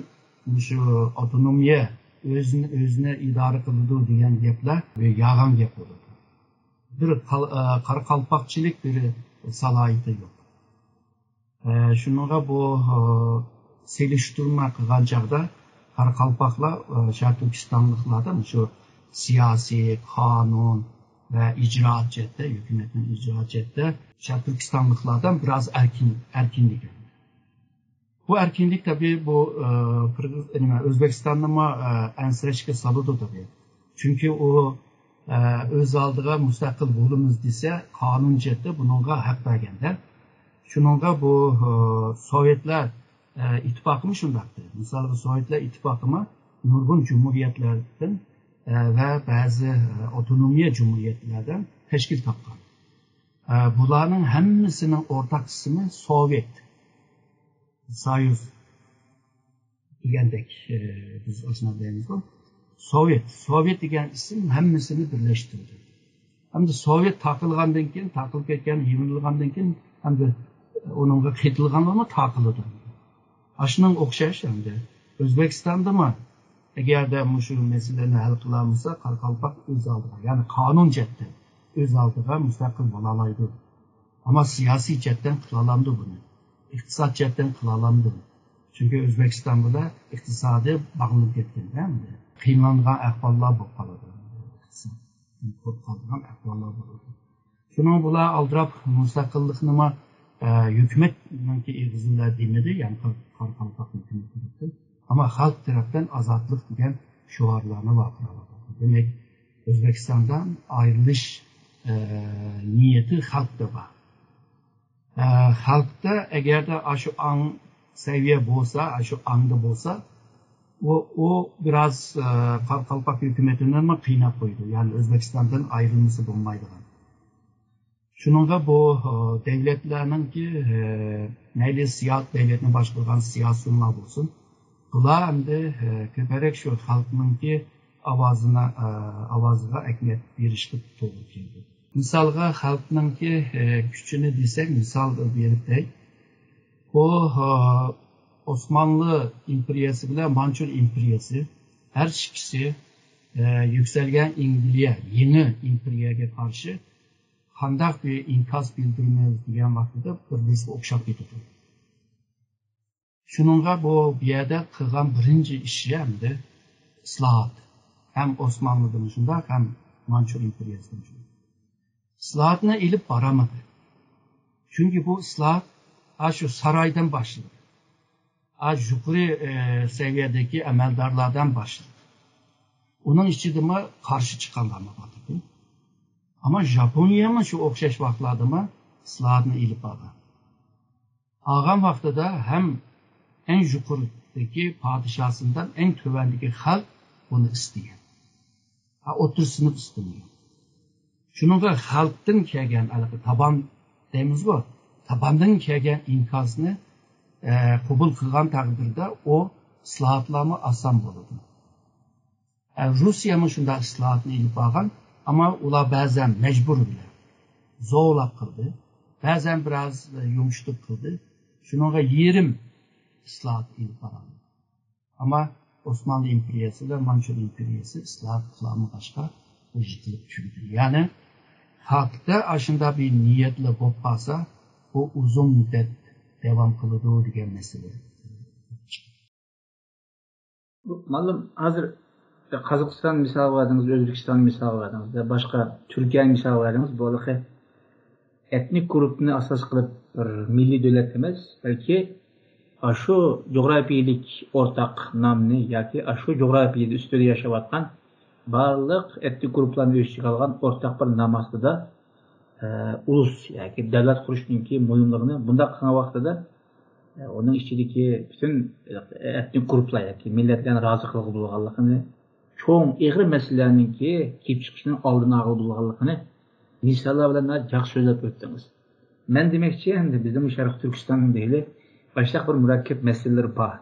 مۇشۇ ئاپتونومىيە، ئۆزىنى، ئۆزىنى ئىدارە قىلىدۇ دېگەن گەپلەر بىر يالغان گەپ بولىدۇ. بىر قال-، ئە، قارا قالپاقچىلىك بىر سالاھىيىتى يوق. ئە، شۇنىڭغا بۇ، ئە، سېلىشتۇرما قىلغان چاغدا قارا قالپاقلار، ئە، شەرقىي تۈركىستانلىقلاردا مۇشۇ سىياسىي، قانۇن، ۋە ئىجرائات جەھەتتە، ھۆكۈمەتنىڭ ئىجرائات جەھەتتە شەرقىي تۈركىستانلىقلاردىن بىراز ئەركىن، ئەركىنلىك. بۇ ئەركىنلىك تەبىئىي بۇ، ئە، قىرغىز-، نېمە، ئۆزبېكىستاننىمۇ، ئە، ئەنسىرەشكە سالىدۇ تەبىئىي. چۈنكى ئۇ، ئە، ئۆز ئالدىغا مۇستەقىل بولىمىز دېسە، قانۇن جەھەتتە بۇنىڭغا ھەق بەرگەندە. شۇنىڭغا بۇ، ئە، سوۋېتلار، ئە، ئىتتىپاقىمۇ شۇنداقتى. مىسالغا، سوۋېتلار ئىتتىپاقىمۇ نۇرغۇن جۇمھۇرىيەتلەردىن، ئە، ۋە بەزى، ئە، ئاپتونومىيە جۇمھۇرىيەتلەردىن تەشكىل تاپقان. ئە، بۇلارنىڭ ھەممىسىنىڭ ئورتاق ئىسمى سوۋېت. سويۇز دېگەندەك، ئە، بىز ئاشۇنداق دەيمىزغۇ. سوۋېت، سوۋېت دېگەن ئىسىم ھەممىسىنى بىرلەشتۈردى. ئەمدى سوۋېت تاقىلغاندىن كېيىن، تاقىلىپ كەتكەن، يېمىرىلغاندىن كېيىن، ئەمدى ئۇنىڭغا قېتىلغانلارمۇ تاقىلىدۇ. ئاشۇنىڭغا ئوخشاش ئەمدى ئۆزبېكىستاندىمۇ ئەگەردە مۇشۇ مەسىلىنى ھەل قىلالمىسا، قارىقالپاق ئۆز ئالدىغا، يەنى قانۇن جەھەتتىن ئۆز ئالدىغا مۇستەقىل بولالايدۇ. ئەمما سىياسىي جەھەتتىن قىلالامدۇ بۇنى؟ ئىقتىساد جەھەتتىن قىلالامدۇ؟ چۈنكى ئۆزبېكىستان بىلەن ئىقتىسادىي باغلىنىپ كەتكەندە، ئەمدى قىينىلىدىغان ئەھۋاللار بولۇپ قالىدۇ. ئىقتىساد قۇرۇپ قالىدىغان ئەھۋاللار بولىدۇ. شۇنىڭ بىلەن ئالدىراپ مۇستەقىللىقنىمۇ، ئە، ھۆكۈمەتنىڭكى ئېغىزى بىلەن دېمىدى، يەنى قار-، قارىقالپاق ھۆكۈمىتى. ئەمما خەلق تەرەپتىن ئازادلىق دېگەن شوئارلارنى ۋارقىراۋاتىدۇ. دېمەك، ئۆزبېكىستاندىن ئايرىلىش، ئە، نىيىتى خەلقتە بار. ئە، خەلقتە ئەگەردە ئاشۇ ئاڭ سەۋىيە بولسا، ئاشۇ ئاڭدا بولسا، ئۇ، ئۇ بىراز، ئە، قار-، قارىقالپاق ھۆكۈمىتىنىمۇ قىيناپ قويىدۇ. يەنى ئۆزبېكىستاندىن ئايرىلمىسا بولمايدىغان. شۇنىڭغا بۇ، ئە، دۆلەتلەرنىڭكى، ئە، مەيلى سىيا-، دۆلەتنى باشقۇرغان سىياسىيونلار بولسۇن، بۇلار ئەمدى، ئە، كۆپرەك شۇ خەلقنىڭكى ئاۋازىنا-، ئاۋازىغا ئەھمىيەت بېرىشكە توغرا كېلىدۇ. مىسالغا، خەلقنىڭكى، ئە، كۈچىنى دېسەك، مىسال بېرىپ بېرەي. بۇ، ئە، ئوسمانلى ئىمپېرىيەسى بىلەن مانچۇر ئىمپېرىيەسى، ھەر ئىككىسى، ئە، يۈكسەلگەن ئىمپېرىيە، يېڭى ئىمپېرىيەگە قارشى قانداق بىر ئىنكاس بىلدۈرىمىز دېگەن ۋاقتىدا بىر-بىرسىگە ئوخشاپ كېتىدۇ. شۇنىڭغا بۇ، بۇ يەردە قىلغان بىرىنچى ئىشى ئەمدى ئىسلاھات. ھەم ئوسمانلىدىمۇ شۇنداق، ھەم مانچۇر ئىمپېرىيەسىدىمۇ شۇنداق. ئىسلاھاتنى ئېلىپ بارالمىدى. چۈنكى بۇ ئىسلاھات ئاشۇ سارايدىن باشلىدى. ئاشۇ يۇقىرى، ئە، سەۋىيەدىكى ئەمەلدارلاردىن باشلىدى. ئۇنىڭ ئىچىدىمۇ قارشى چىققانلارمۇ بار ئىدى. ئەمما ياپونىيەمۇ شۇ ئوخشاش ۋاقىتلاردىمۇ ئىسلاھاتنى ئېلىپ بارغان. ئالغان ۋاقتىدا ھەم ئەڭ يۇقىرىدىكى پادىشاھسىندان ئەڭ تۆۋەندىكى خەلق بۇنى ئىستىگەن. ھە، ئوتتۇرا سىنىپ ئىستىمىگەن. شۇنىڭغا خەلقتىن كەلگەن، ھېلىقى تابان دەيمىزغۇ، تاباندىن كەلگەن ئىنكاسنى، ئە، قوبۇل قىلغان تەقدىردە ئۇ ئىسلاھاتلارمۇ ئاسان بولىدۇ. ئە، روسىيەمۇ شۇنداق ئىسلاھاتنى ئېلىپ بارغان، ئەمما ئۇلار بەزەن مەجبۇر بىلەن زورلاپ قىلدى، بەزەن بىراز، ئە، يۇمشىتىپ قىلدى. شۇنىڭغا يېرىم ئىسلاھات ئېلىپ بارالدى. ئەمما ئوسمانلى ئىمپېرىيەسى بىلەن مانچۇر ئىمپېرىيەسى ئىسلاھات قىلالمىغاچقا، ئۇ يىقىلىپ چۈشتى. يەنى خەلقتە ئاشۇنداق بىر نىيەتلەر بولۇپ قالسا، ئۇ ئۇزۇن مۇددەت داۋام قىلىدۇ دېگەن مەسىلە. مۇئەللىم، ھازىر قازاقىستان مىسالىغا بەردىڭىز، ئۆزبېكىستان مىسالىغا بەردىڭىز، باشقا تۈركىيە مىسالىغا بەردىڭىز. بۇ ھېلىقى ئېتنىك گۇرۇپپىنى ئاساس قىلىپ بىر مىللىي دۆلەت ئەمەس، بەلكى ئاشۇ جۇغراپىيىلىك ئورتاق نامنى ياكى ئاشۇ جۇغراپىيىدە ئۈستىدە ياشاۋاتقان بارلىق ئېتنىك گۇرۇپپىلارنى ئۆز ئىچىگە ئالغان ئورتاق بىر نام ئاستىدا، ئە، ئۇلۇس ياكى دۆلەت قۇرۇشنىڭكى مۇھىملىقىنى بۇنداق قىلغان ۋاقتىدا، ئە، ئۇنىڭ ئىچىدىكى پۈتۈن ئېتنىك گۇرۇپپىلار ياكى مىللەتلەرنى رازى قىلغىلى بولغانلىقىنى، چوڭ ئېغىر مەسىلىلەرنىڭكى كېلىپ چىقىشىنىڭ ئالدىنى ئالغىلى بولغانلىقىنى مىساللار بىلەن ناھايىتى ياخشى سۆزلەپ ئۆتتىڭىز. مەن دېمەكچى، ئەمدى بىزنىڭ شەرقىي تۈركىستاندا ھېلى ئاشۇنداق بىر مۇرەككەپ مەسىلىلەر بار.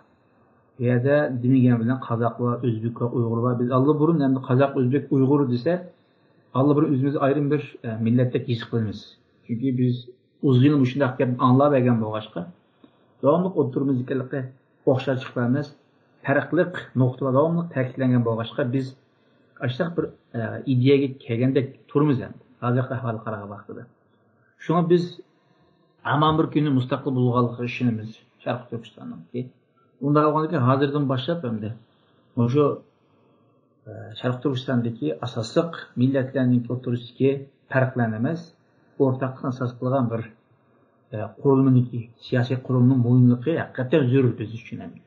بۇ يەردە دېمىگەن بىلەن قازاقلار، ئۆزبېكلەر، ئۇيغۇرلار، بىز ئاللىبۇرۇن ئەمدى قازاق، ئۆزبېك، ئۇيغۇر دېسە، ئاللىبۇرۇن ئۆزىمىزنى ئايرىم بىر، ئە، مىللەتتەك ھېس قىلىمىز. چۈنكى بىز ئۇزۇن يىل مۇشۇنداق گەپنى ئاڭلاۋەرگەن بولغاچقا، داۋاملىق ئوتتۇرىمىزدىكى ئوخشاشلىقلار ئەمەس، پەرقلىق نۇقتىلار داۋاملىق تەكىتلەنگەن بولغاچقا، بىز ئاشۇنداق بىر، ئە، ئىدىيەگە كەلگەندەك تۇرىمىز ئەمدى، ھازىرقى ئەھۋالغا قارىغان ۋاقتىدا. شۇڭا بىز ھامان بىر كۈنى مۇستەقىل بولغانلىقىغا ئىشىنىمىز، شەرقىي تۈركىستاننىڭكى. ئۇنداق بولغاندىكىن، ھازىردىن باشلاپ ئەمدى مۇشۇ شەرقىي تۈركىستاندىكى ئاساسلىق مىللەتلەرنىڭ ئوتتۇرىسىدىكى پەرقلەرنى ئەمەس، ئورتاقلىقنى ئاساس قىلغان بىر، ئە، قۇرۇلمىنىڭكى، سىياسىي قۇرۇلمىنىڭ مۇھىملىقى ھەقىقەتەن زۆرۈر بىز ئۈچۈن ئەمدى.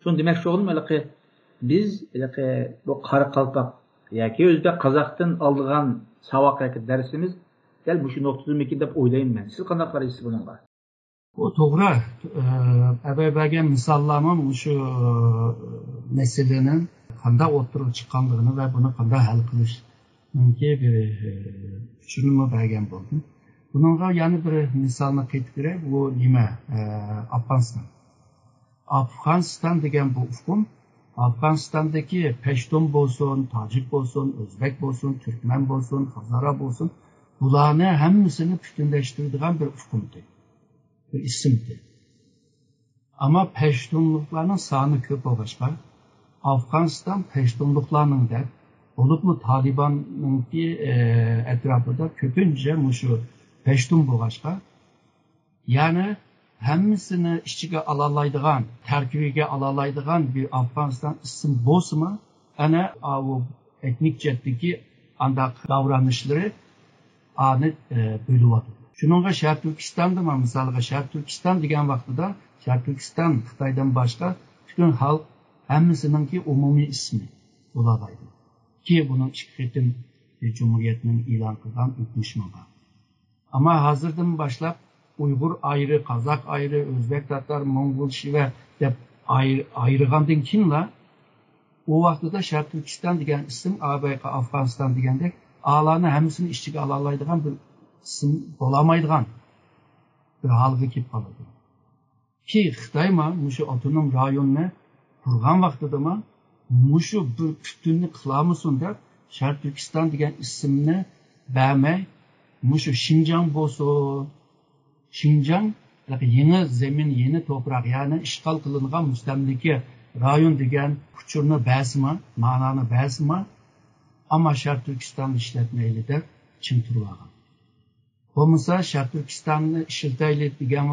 شۇنى دېمەكچى بولدۇم، ھېلىقى بىز، ھېلىقى بۇ قارا قالپاق ياكى ئۆزبەك قازاقتىن ئالىدىغان ساۋاق ياكى دەرسىمىز دەل مۇشۇ نۇقتىدىمىكىن دەپ ئويلايمەن مەن. سىز قانداق قارايسىز بۇنىڭغا؟ بۇ توغرا. ئەبەي بەرگەن مىساللارمۇ مۇشۇ مەسىلىنىڭ قانداق ئوتتۇرىغا چىققانلىقىنى ۋە بۇنى قانداق ھەل قىلىشنىڭكى بىر ئۇچۇرىنىمۇ بەرگەن بولدۇم. بۇنىڭغا يەنە بىر مىسالنى قېتىپ بېرەي. بۇ نېمە؟ ئافغانىستان. ئافغانىستان دېگەن بۇ ئۇقۇم ئافغانىستاندىكى پەشتۇن بولسۇن، تاجىك بولسۇن، ئۆزبەك بولسۇن، تۈركمەن بولسۇن، ھازارا بولسۇن، بۇلارنى ھەممىسىنى پۈتۈنلەشتۈرىدىغان بىر ئۇقۇمدى، بىر ئىسىمدى. ئەمما پەشتۇنلۇقلارنىڭ سانى كۆپ بولغاچقا، ئافغانىستان پەشتۇنلۇقلارنىڭ دەپ، بولۇپمۇ تالىباننىڭكى، ئە، ئەتراپىدا كۆپىنچە مۇشۇ پەشتۇن بولغاچقا، يەنى ھەممىسىنى ئىچىگە ئالالايدىغان، تەركىبىگە ئالالايدىغان بىر ئافغانىستان ئىسىم بولسىمۇ، ئەنە ئاۋۇ ئېتنىك جەھەتتىكى ئانداق داۋرانىشلىرى ئانى، ئە، بۆلۈۋاتىدۇ. شۇنىڭغا شەرقىي تۈركىستاندا، مانا، مىسالغا شەرقىي تۈركىستان دېگەن ۋاقتىدا، شەرقىي تۈركىستان خىتايدىن باشقا پۈتۈن خەلق ھەممىسىنىڭكى ئومۇمىي ئىسمى بولالايدۇ. كى بۇنىڭ ئىككى قېتىم جۇمھۇرىيەتنىڭ ئېلان قىلغان ئۆتمۈشى بار. ئەمما ھازىردىن باشلاپ ئۇيغۇر ئايرى، قازاق ئايرى، ئۆزبەك، تاتار، موڭغۇل، شىۋە دەپ ئاير-، ئايرىغاندىن كېيىنلا، ئۇ ۋاقتىدا شەرقىي تۈركىستان دېگەن ئىسىم، ئابايقى ئافغانىستان دېگەندەك، ئالارنى ھەممىسىنى ئىچىگە ئالالايدىغان بىر ئىسىم بولالمايدىغان بىر ھالغا كېلىپ قالىدۇ. كى خىتايما مۇشۇ ئاپتونوم رايوننى قۇرغان ۋاقتىدىما مۇشۇ بىر پۈتۈننى قىلالمىسۇن دەپ، شەرقىي تۈركىستان دېگەن ئىسىمنى بەرمەي، مۇشۇ شىنجاڭ بولسۇن، شىنجاڭ، يېڭى زېمىن، يېڭى توپراق، يەنى ئىشغال قىلىنغان مۇستەملىكە رايون دېگەن ئۇچۇرنى بەرسىمۇ، مانانى بەرسىمۇ، ئەمما شەرقىي تۈركىستاننى ئىشلەتمەيلى دەپ چىڭ تۇرۇۋالغان. بولمىسا شەرقىي تۈركىستاننى ئىشلىتەيلى دېگەن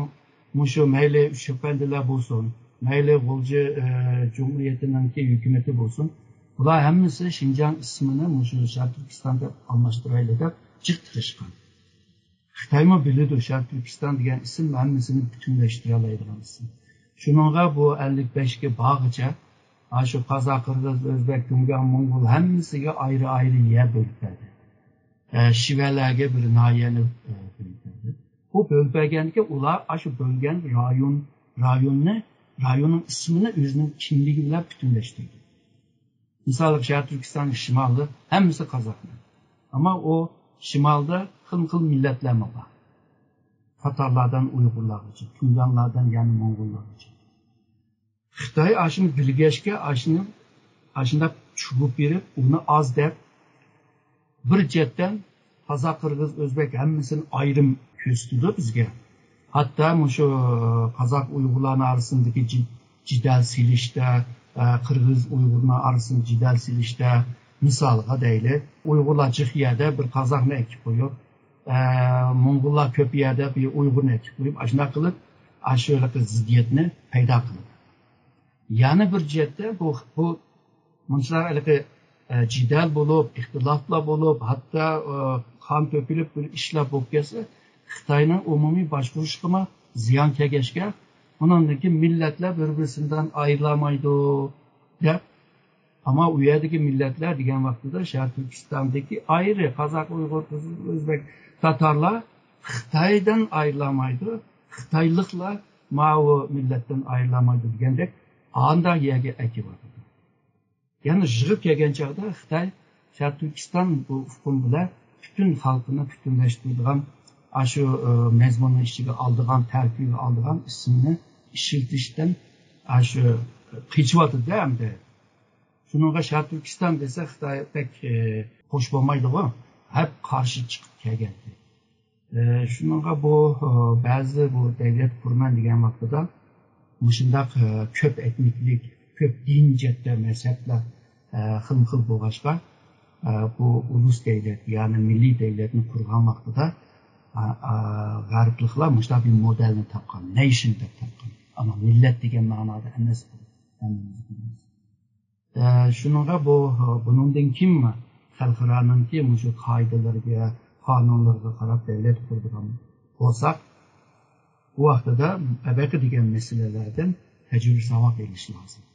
مۇشۇ مەيلى ئۈچ ئەپەندىلەر بولسۇن، مەيلى غۇلجا، ئە، جۇمھۇرىيىتىنىڭكى ھۆكۈمىتى بولسۇن، بۇلار ھەممىسى شىنجاڭ ئىسمىنى مۇشۇ شەرقىي تۈركىستان دەپ ئالماشتۇرايلى دەپ جىق تىرىشقان. خىتايمۇ بىلىدۇ، شەرقىي تۈركىستان دېگەن ئىسىم ھەممىسىنى پۈتۈنلەشتۈرەلەيدىغان ئىسىم. شۇنىڭغا بۇ ئەللىك بەشكە بارغىچە، ھا، شۇ قازاق، قىرغىز، ئۆزبەك، تۇڭگان، موڭغۇل ھەممىسىگە ئايرى-ئايرى يەر بۆلۈپ بەردى. ئە، شىۋەلەرگە بىر ناھىيەنى، ئە، بۆلۈپ بەردى. بۇ بۆلۈپ بەرگەندىكىن ئۇلار ئاشۇ بۆلگەن رايون، رايوننى، رايوننىڭ ئىسمىنى ئۆزىنىڭ كىملىكى بىلەن پۈتۈنلەشتۈردى. مىسالغا، شەرقىي تۈركىستاننىڭ شىمالى ھەممىسى قازاقلار. ئەمما ئۇ شىمالدا خىلمۇ خىل مىللەتلەرمۇ بار. تاتارلاردىن ئۇيغۇرلارغىچە، تۇڭگانلاردىن يەنە موڭغۇللارغىچە. خىتاي ئاشۇنى بىلگەچكە، ئاشۇنى، ئاشۇنداق چۈشۈرۈپ بېرىپ، ئۇنى ئاز دەپ، بىر جەھەتتىن قازاق، قىرغىز، ئۆزبەك ھەممىسىنى ئايرىم كۆرسىتىدۇ بىزگە. ھەتتا مۇشۇ قازاق ئۇيغۇرلارنىڭ ئارىسىندىكى جى-، جېدەل سېلىشتا، ئە، قىرغىز ئۇيغۇرنىڭ ئارىسىدا جېدەل سېلىشتا، مىسالغا دەيلى، ئۇيغۇرلار جىق يەردە بىر قازاقنى ئەكىپ قويۇپ، ئە، موڭغۇللار كۆپ يەردە بىر ئۇيغۇرنى ئەكىپ قويۇپ، ئاشۇنداق قىلىپ، ئاشۇ ھېلىقى زىددىيەتنى پەيدا قىلىدۇ. يەنە بىر جەھەتتە بۇ، بۇ مۇنچىلار ھېلىقى، ئە، جېدەل بولۇپ، ئىختىلاپلار بولۇپ، ھەتتا، ئە، قان تۆكۈلۈپ بىر ئىشلار بولۇپ كەتسە، خىتاينىڭ ئومۇمىي باشقۇرۇشىغىمۇ زىيان كەلگەچكە، ئۇنىڭدىن كېيىن مىللەتلەر بىر-بىرسىدىن ئايرىلالمايدۇ دەپ، ئەمما ئۇ يەردىكى مىللەتلەر دېگەن ۋاقتىدا شەرقىي تۈركىستاندىكى ئايرى قازاق، ئۇيغۇر، قىرغىز، ئۆزبەك، تاتارلار خىتايدىن ئايرىلالمايدۇ، خىتايلىقلار ماۋۇ مىللەتتىن ئايرىلالمايدۇ دېگەندەك ئانداق يەرگە ئەكىۋاتىدۇ. يەنى يىغىپ كەلگەن چاغدا خىتاي شەرقىي تۈركىستان بۇ ئۇقۇم بىلەن پۈتۈن خەلقنى پۈتۈنلەشتۈرىدىغان، ئاشۇ، ئە، مەزمۇننى ئىچىگە ئالىدىغان، تەركىبىگە ئالىدىغان ئىسىمنى ئىشلىتىشتىن ئاشۇ قېچىۋاتىدۇ ئەمدى. شۇنىڭغا شەرقىي تۈركىستان دېسە خىتاي بەك، ئە، خوش بولمايدىغۇ، ھەپ قارشى چىقىپ كەلگەنتى. ئە، شۇنىڭغا بۇ، ئە، بەزى بۇ دەۋلەت قۇرىمەن دېگەن ۋاقتىدا مۇشۇنداق، ئە، كۆپ ئېتنىكلىك، كۆپ دىن جەھەتتە مەزھەپلەر، ئە، خىلمۇ خىل بولغاچقا، ئە، بۇ ئۇلۇس دەۋلەت، يەنى مىللىي دەۋلەتنى قۇرغان ۋاقتىدا، ئە، ئە، غەربلىكلەر مۇشۇنداق بىر مودېلنى تاپقان، نەيشن دەپ تاپقان. ئەمما مىللەت دېگەن مەنادا ئەمەس بۇ. ئە، شۇنىڭغا بۇ، بۇنىڭدىن كېيىن خەلقئارانىڭكى مۇشۇ قائىدىلىرىگە، قانۇنلىرىغا قاراپ دۆلەت قۇرىدىغان بولساق، بۇ ۋاقتىدا ئەبەقە دېگەن مەسىلىلەردىن تەجرىبە ساۋاق ئېلىش لازىم.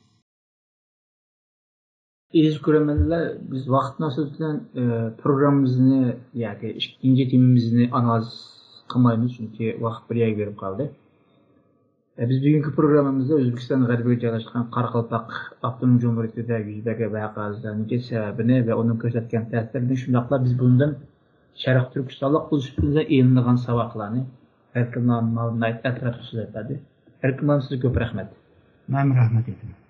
ئەزىز كۆرۈرمەنلەر، بىز ۋاقىت مۇناسىۋىتى بىلەن، ئە، پروگراممىمىزنى ياكى ئىككىنچى تېمىمىزنى ئانالىز قىلمايمىز، چۈنكى ۋاقىت بىر يەرگە بېرىپ قالدى. ئە، بىز بۈگۈنكى پروگراممىمىزدا ئۆزبېكىستان غەربىگە جايلاشقان قارىقالپاق ئاپتونوم جۇمھۇرىيىتىدە يۈز بەرگەن ۋەقەلەرنىڭكى سەۋەبىنى ۋە ئۇنىڭ كۆرسەتكەن تەسىرىنى، شۇنداقلا بىز بۇندىن شەرقىي تۈركىستانلىق بولۇش سۈپىتىمىزدە ئېلىنغان ساۋاقلارنى، بەلكىم ماۋۇ ناھايىتى ئەتراپلىق سۆزلەپ بەردى. بەلكىم سىزگە كۆپ رەھمەت. مەن رەھمەت ئېيتىمەن.